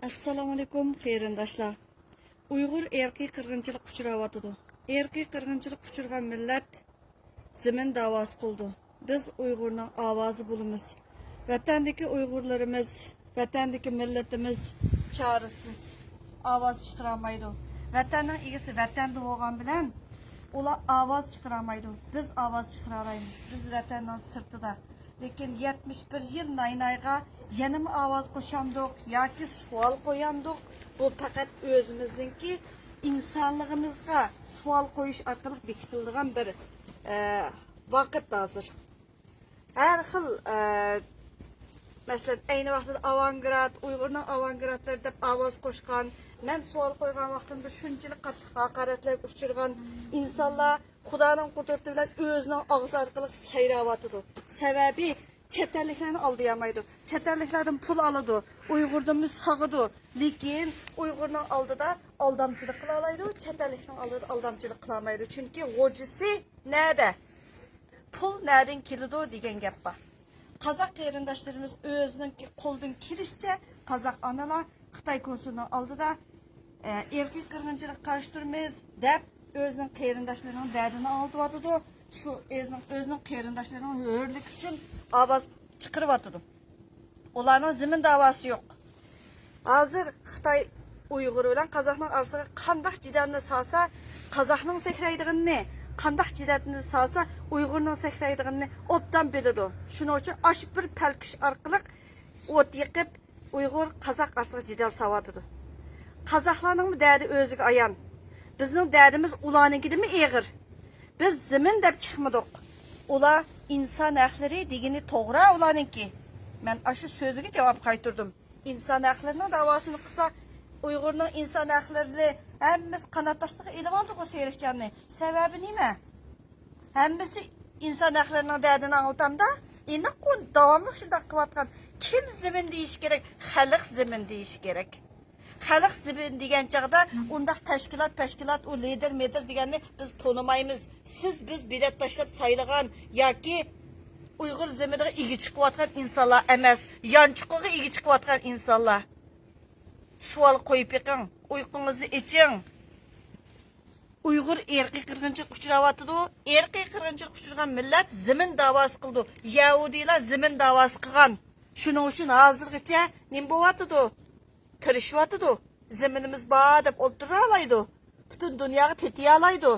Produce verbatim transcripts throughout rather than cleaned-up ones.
ئەسسالامۇئەلەيكۇم قېرىنداشلار. ئۇيغۇر ئىرقىي قىرغىنچىلىققا ئۇچراۋاتىدۇ. ئىرقىي قىرغىنچىلىققا ئۇچرىغان مىللەت زېمىن داۋاسى قىلىدۇ. بىز ئۇيغۇرنىڭ ئاۋازى بولىمىز. ۋەتەندىكى ئۇيغۇرلىرىمىز، ۋەتەندىكى مىللىتىمىز چارىسىز، ئاۋاز چىقىرالمايدۇ. ۋەتەننىڭ ئىگىسى ۋەتەندە بولغان بىلەن ئۇلار ئاۋاز چىقىرالمايدۇ. بىز ئاۋاز چىقىرالايمىز. بىز ۋەتەننىڭ سىرتىدا. لېكىن يەتمىش بىر يىل ناي-نايغا يەنىمۇ ئاۋاز قوشامدۇق ياكى سوئال قويامدۇق؟ بۇ پەقەت ئۆزىمىزنىڭكى ئىنسانلىقىمىزغا سوئال قويۇش ئارقىلىق بېكىتىلىدىغان بىر، ئە، ۋاقىت ھازىر. ھەر خىل، ئە، مەسىلەن، ئەينى ۋاقتىدا ئاۋانگراد، ئۇيغۇرنىڭ ئاۋانگرادلىرى دەپ ئاۋاز قوشقان، مەن سوئال قويغان ۋاقتىمدا شۇنچىلىك قاتتىق ھاقارەتلەرگە ئۇچرىغان ئىنسانلار خۇدانىڭ قۇدرىتى بىلەن ئۆزىنىڭ ئاغزى ئارقىلىق سايراۋاتىدۇ. سەۋەبى، چەت ئەللىكلەرنى ئالدىيالمايدۇ. چەت ئەللىكلەردىن پۇل ئالىدۇ. ئۇيغۇردىنمۇ ساغىدۇ. لېكىن ئۇيغۇرنىڭ ئالدىدا ئالدامچىلىق قىلالايدۇ، چەت ئەللىكنىڭ ئالدىدا ئالدامچىلىق قىلالمايدۇ. چۈنكى غوجىسى نەدە؟ پۇل نەدىن كېلىدۇ دېگەن گەپ بار. قازاق قېرىنداشلىرىمىز ئۆزىنىڭكى قولىدىن كېلىشىچە قازاق ئانىلار خىتاي كونسۇلىنىڭ ئالدىدا، ئە، ئىرقىي قىرغىنچىلىققا قارشى تۇرىمىز دەپ، ئۆزىنىڭ قېرىنداشلىرىنىڭ دەردىنى ئاڭلىتىۋاتىدۇ. شۇ ئۆزىنىڭ، ئۆزىنىڭ قېرىنداشلىرىنىڭ ھۆرلۈكى ئۈچۈن ئاۋاز چىقىرىۋاتىدۇ. ئۇلارنىڭ زېمىن داۋاسى يوق. ھازىر خىتاي ئۇيغۇر بىلەن قازاقنىڭ ئارىسىغا قانداق جېدەلنى سالسا، قازاقنىڭ سەكرەيدىغىنىنى، قانداق جېدەلنى سالسا، ئۇيغۇرنىڭ سەكرەيدىغىنىنى ئوبدان بىلىدۇ. شۇنىڭ ئۈچۈن ئاشۇ بىر پەلكۈش ئارقىلىق ئوت يېقىپ، ئۇيغۇر، قازاق ئارىسىغا جېدەل ساۋاتىدۇ. قازاقلارنىڭمۇ دەردى ئۆزىگە ئايان. بىزنىڭ دەردىمىز ئۇلارنىڭكىدىنمۇ ئېغىر. بىز زېمىن دەپ چىقمىدۇق. ئۇلار ئىنسان ھەقلىرى دېگىنى توغرا ئۇلارنىڭكى. مەن ئاشۇ سۆزىگە جاۋاب قايتۇردۇم. ئىنسان ھەقلىرىنىڭ داۋاسىنى قىلسا، ئۇيغۇرنىڭ ئىنسان ھەقلىرىنى ھەممىسى قانات ئاستىغا ئېلىۋالدىغۇ سېرىقجاننى. سەۋەبى نېمە؟ ھەممىسى ئىنسان ھەقلىرىنىڭ دەردىنى ئاڭلىتامدا، ئېنىق ئۇ داۋاملىق شۇنداق قىلىۋاتقان. كىم زېمىن دېيىشى كېرەك؟ خەلق زېمىن دېيىشى كېرەك. خەلق زېمىن دېگەن چاغدا ئۇنداق تەشكىلات، پەشكىلات، ئۇ لىدىر، مىدىر دېگەننى بىز تونۇمايمىز. سىز بىز بېلەت تاشلاپ سايلىغان ياكى ئۇيغۇر زېمىنىغا ئىگە چىقىۋاتقان ئىنسانلار ئەمەس، يانچۇقىغا ئىگە چىقىۋاتقان ئىنسانلار. سوئال قويۇپ بېقىڭ، ئۇيقۇڭىزنى ئېچىڭ. ئۇيغۇر ئىرقىي قىرغىنچىلىققا ئۇچراۋاتىدۇ. ئىرقىي قىرغىنچىلىققا ئۇچرىغان مىللەت زېمىن داۋاسى قىلىدۇ. يەھۇدىيلار زېمىن داۋاسى قىلغان. شۇنىڭ ئۈچۈن ھازىرغىچە نېمە بولۇۋاتىدۇ؟ تىرىشىۋاتىدۇ. زېمىنىمىز بار دەپ ئولتۇرالايدۇ. پۈتۈن دۇنياغا تېتىيالايدۇ.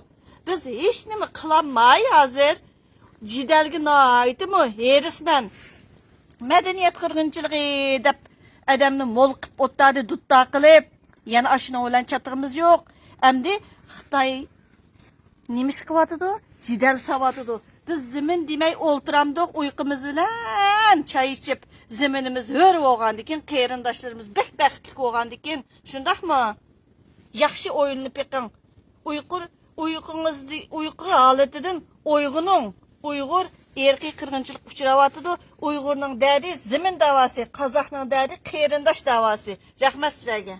بىز ھېچنېمە قىلالماي ھازىر. جېدەلگە ناھايىتىمۇ ھېرىسمەن. مەدەنىيەت قىرغىنچىلىقى دەپ ئادەمنى مول قىپ ئوتتادى دۇتتا قىلىپ، يەنە ئاشۇنىڭ بىلەن چاتىقىمىز يوق. ئەمدى خىتاي نېمە ئىش قىلىۋاتىدۇ؟ جېدەل ساۋاتىدۇ. بىز زېمىن دېمەي ئولتۇرامدۇق ئۇيقۇمىز بىلەن چاي ئىچىپ، زېمىنىمىز ھۆر بولغاندىكىن، قېرىنداشلىرىمىز بەك بەختلىك بولغاندىكىن، شۇنداقمۇ؟ ياخشى ئويلىنىپ بېقىڭ. ئۇيقۇر، ئۇيقۇڭىزنى، ئۇيقۇ ھالىتىدىن ئويغىنىڭ. ئۇيغۇر ئىرقىي قىرغىنچىلىققا ئۇچراۋاتىدۇ. ئۇيغۇرنىڭ دەردى زېمىن داۋاسى، قازاقنىڭ دەردى قېرىنداش داۋاسى. رەھمەت سىلەرگە.